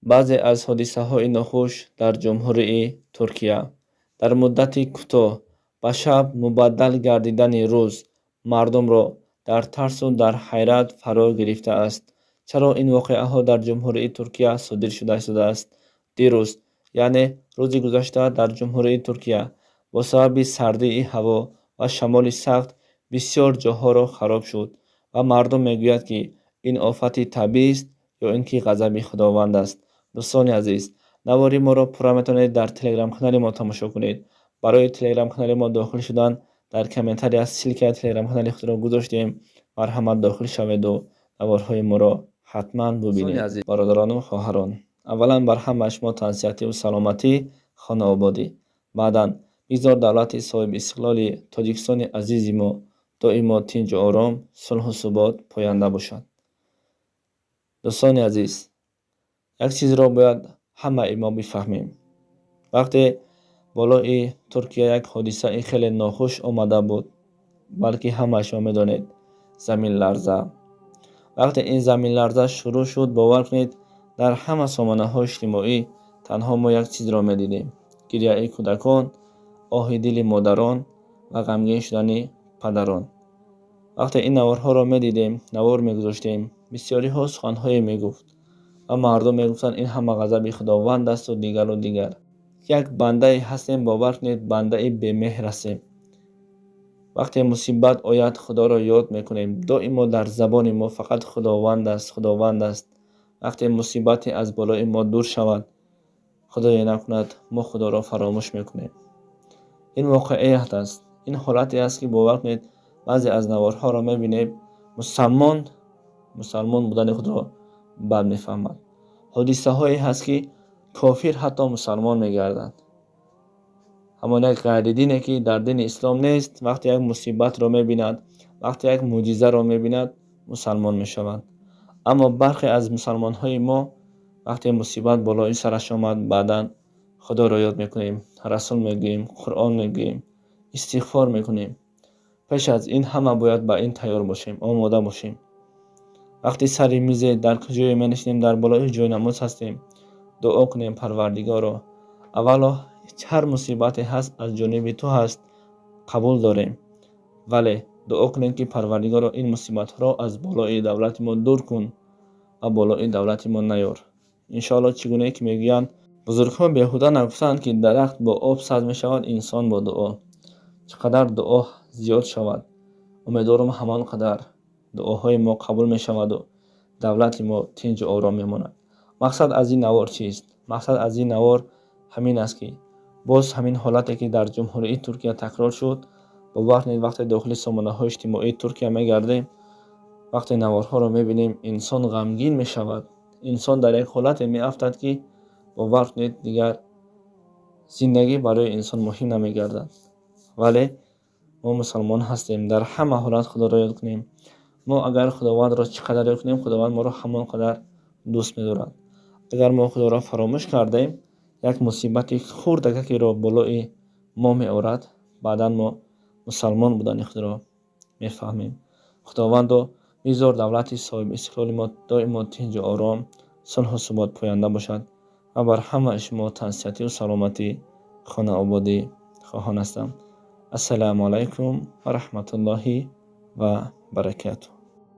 Баъзе аз ҳодисаҳои нохуш дар Ҷумҳурии Туркия. Дар муддати кӯтоҳ ба шаб мубаддал гардидани рӯз мардумро дар тарсу дар ҳайрат фаро гирифтааст. Чаро ин воқеаҳо дар Ҷумҳурии Туркия содир шуда истодааст? Дирӯз, яъне рӯзи гузашта, дар Ҷумҳурии Туркия бо сабаби сардии ҳаво ва шамоли сахт бисёр ҷоҳоро хароб шуд ва мардум мегӯяд, ки ин офати табиист ё ин ки ғазаби Худованд аст. Дӯстони азиз, навори моро пурра метавонед дар телеграм-канали мо тамошо кунед. Барои телеграм-канали мо дохил шудан дар комментария ссылкаи телеграм-канали худро гузоштем. Марҳамат, дохил шаведу наворҳои моро ҳатман бубинед. Бародарону хоҳарон, аввалан бар ҳамаи шумо тансиҳативу саломатӣ, хонаободӣ. Баъдан бигзор давлати соҳибистиқлоли Тоҷикистони азизи мо доимо тинҷу ором, сулҳу субот поянда бошад. Дӯстони азиз, як чизро бояд ҳамаи мо бифаҳмем. Вақте болои Туркия як ҳодисаи хеле нохуш омада буд, балки ҳамаи шумо медонед, заминларза. Вақте ин заминларза шурӯъ шуд, бовар кунед, дар ҳама сомонаҳои иҷтимоӣ танҳо мо як чизро медидем: гиряи кӯдакон, оҳи дили модарон ва ғамгин шудани падарон. Вақте ин наворҳоро медидем, навор мегузоштем, бисёриҳо суханҳое мегуфт ва мардум мегуфтанд, ин ҳама ғазаби Худованд асту дигару дигар. Як бандае ҳастем, бовар кунед, бандаи бемеҳр ҳастем. Вақте мусибат ояд, Худоро ёд мекунем. Доимо дар забони мо фақат Худованд аст, Худованд аст. Вақте мусибате аз болои мо дур шавад, Худое накунад, мо Худоро фаромӯш мекунем. Ин воқеият аст, ин ҳолате аст, ки, бовар кунед, баъзе аз наворҳоро мебинем, мусалмон мусалмон будани худро бад мефаҳмад. Ҳодисаҳое ҳаст, ки кофир ҳатто мусалмон мегардад. Ҳамон як ғайридине, ки дар дини ислом нест, вақте як мусибатро мебинад, вақте як мӯъҷизаро мебинад, мусалмон мешавад. Аммо бархе аз мусалмонҳои мо вақте мусибат болои сараш омад, баъдан Худоро ёд мекунем, Расул мегӯем, Қуръон мегӯем, истиғфор мекунем. Пеш аз ин ҳама бояд ба ин тайёр бошем, омода бошем. Вақте сари мизе дар ҷое менишинем, дар болои ҷойнамоз ҳастем, дуо кунем: «Парвардигоро, аввало ҳар мусибате ҳаст, аз ҷониби ту ҳаст, қабул дорем, вале дуо кунем, ки Парвардигоро, ин мусибатҳоро аз болои давлати мо дур кун ва болои давлати мо наёр». Иншоалло, чӣ гунае ки мегӯянд бузургҳо, беҳуда нагуфтаанд, ки дарахт бо об сабз мешавад, инсон бо дуо. Чӣ қадар дуо зиёд шавад, умедворам, ҳамон қадар дуоҳои мо қабул мешаваду давлати мо тинҷу ором мемонад. Мақсад аз ин навор чист? Мақсад аз ин навор ҳамин аст, ки боз ҳамин ҳолате, ки дар Ҷумҳурии Туркия такрор шуд. Бовар кунед, вақте дохили сомонаҳои иҷтимоии Туркия мегардем, вақте наворҳоро мебинем, инсон ғамгин мешавад. Инсон дар як ҳолате меафтад, ки, бовар кунед, дигар зиндагӣ барои инсон муҳим намегардад. Вале мо мусалмон ҳастем, дар ҳама ҳолат Худоро ёд кунем. Мо агар Худовандро чӣ қадар ёд кунем, Худованд моро ҳамон қадар дӯст медорад. Агар мо Худоро фаромӯш кардем, як мусибати хурдакакеро болои мо меорад, баъдан мо мусалмон будани худро мефаҳмем. Худовандо, бигзор давлати соҳибистиқлоли мо доимо тинҷу ором, сулҳу субот поянда бошад ва бар ҳамаи шумо тансиҳативу саломатӣ, хонаободӣ хоҳон ҳастам. Ассалому алайкум ва раҳматуллоҳи ва баракатуҳ.